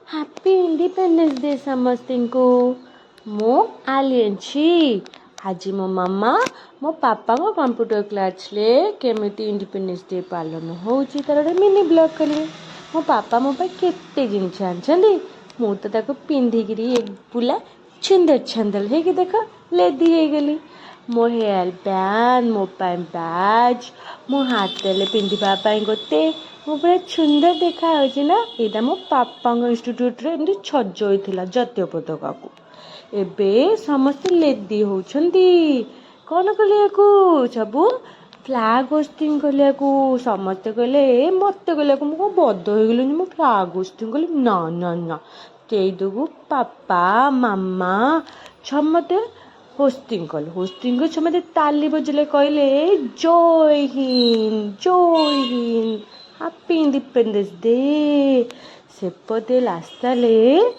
Happy independence day ସମସ୍ତଙ୍କୁ। ମୁଁ ଆଲିଏନ୍ସି। ଆଜି ମୋ ମାମା ମୋ ପାପାଙ୍କ କମ୍ପ୍ୟୁଟର କ୍ଲାସ୍ରେ କେମିତି ଇଣ୍ଡିପେଣ୍ଡେନ୍ସ ଡେ ପାଳନ ହେଉଛି, ତାର ଗୋଟେ ମିନି ବ୍ଲଗ୍ କରିବେ। ମୋ ପାପା ମୋ ପାଇଁ କେତେ ଜିନିଷ ଆଣିଛନ୍ତି। ମୁଁ ତ ତାକୁ ପିନ୍ଧିକିରି ପୁରା ଛୁନ୍ଦର ଛନ୍ଦର ହେଇକି, ଦେଖ, ଲେଦି ହେଇଗଲି। ମୋ ହେୟାର ବ୍ୟାଣ୍ଡ, ମୋ ପାଇଁ ବ୍ୟାଜ୍, ମୋ ହାତରେ ପିନ୍ଧିବା ପାଇଁ ଗୋଟେ। ମୁଁ ପୁରା ସୁନ୍ଦର ଦେଖାଯାଉଛି ନା? ଏଇଟା ମୋ ପାପାଙ୍କ ଇନଷ୍ଟିଟ୍ୟୁଟ୍ରେ ଏମିତି ସଜେଇଥିଲା ଜାତୀୟ ପତାକାକୁ। ଏବେ ସମସ୍ତେ ଲେଦି ହଉଛନ୍ତି। କ'ଣ କରିବାକୁ? ସବୁ ଫ୍ଲାଗ୍ ହୋଷ୍ଟିଂ କରିବାକୁ ସମସ୍ତେ କହିଲେ। ଏ ମୋତେ କହିଲାକୁ ମୁଁ କ'ଣ ବଦ ହେଇଗଲିଣି? ମୁଁ ଫ୍ଲାଗ୍ ହୋଷ୍ଟିଂ କଲି? ନା ନା ନା। ସେଇ ଯୋଗୁଁ ପାପା, ମାମା ସମସ୍ତେ ହୋଷ୍ଟିଂ କଲେ। ହୋଷ୍ଟିଂ କରି ସମସ୍ତେ ତାଲି ବଜେଇଲେ, କହିଲେ, "ଜୟ ହିନ୍ଦ, ଜୟ ହିନ୍ଦ, ହାପି ଇଣ୍ଡିପେଣ୍ଡେନ୍ସ ଡେ।" ସେପଟେ ରାସ୍ତାରେ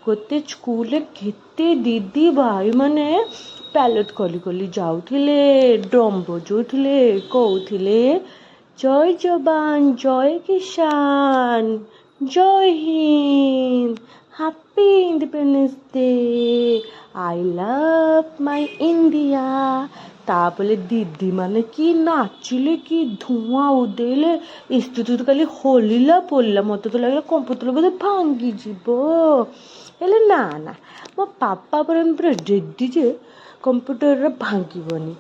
ଗୋଟେ ସ୍କୁଲରେ କେତେ ଦିଦି ଭାଇମାନେ ପ୍ୟାରେଡ଼ କରି କରି ଯାଉଥିଲେ, ଡ୍ରମ୍ ବଜଉଥିଲେ, କହୁଥିଲେ, "ଜୟ ଯବାନ, ଜୟ କିଷାନ, ଜୟ Hind, happy Independence Day, I love my India।" ତାପରେ ଦିଦିମାନେ କି ନାଚିଲେ, କି ଧୂଆଁ ଉଡେଇଲେ! ଇନଷ୍ଟିଟ୍ୟୁଟ୍ ଖାଲି ହଲିଲା ପଡ଼ିଲା। ମୋତେ ତ ଲାଗିଲା କମ୍ପ୍ୟୁଟର ବୋଧେ ଭାଙ୍ଗିଯିବ। ହେଲେ ନା ନା, ମୋ ପାପା ପୁରା ରେଡ଼ି ଯେ କମ୍ପ୍ୟୁଟରର ଭାଙ୍ଗିବନି।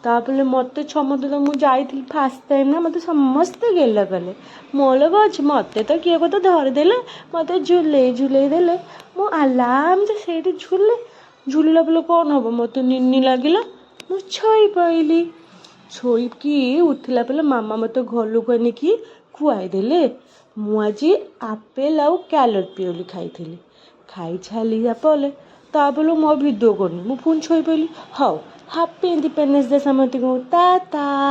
ତାପରେ ମୋତେ ସମସ୍ତେ ତ, ମୁଁ ଯାଇଥିଲି ଫାଷ୍ଟ ଟାଇମ୍ ନା, ମୋତେ ସମସ୍ତେ ଗେଲ କଲେ। ମୋର କଣ ଅଛି, ମୋତେ ତ କିଏ କଥା ଧରିଦେଲେ, ମୋତେ ଝୁଲେଇ ଝୁଲେଇ ଦେଲେ। ମୁଁ ଆରାମସେ ସେଇଠି ଝୁଲେ। ଝୁଲିଲା ବେଳେ କ'ଣ ହବ, ମୋତେ ନିନି ଲାଗିଲା, ମୁଁ ଶୋଇ ପଇଲି। ଶୋଇକି ଉଠିଲା ବେଳେ ମାମା ମୋତେ ଘରକୁ ଆଣିକି ଖୁଆଇଦେଲେ। ମୁଁ ଆଜି ଆପେଲ୍ ଆଉ କ୍ୟାରଟ୍ ପିଉଲି ଖାଇଥିଲି। ଖାଇ ସାରିଲା ପରେ ତାପରେ ମୁଁ ଆଉ ଭିଡ଼ିଓ କରିନି, ମୁଁ ପୁଣି ଶୋଇପଇଲି। ହଉ, ହାପି ଇଣ୍ଡିପେଣ୍ଡେନ୍ସ ଡେ ସମସ୍ତଙ୍କୁ। ଟା ଟା।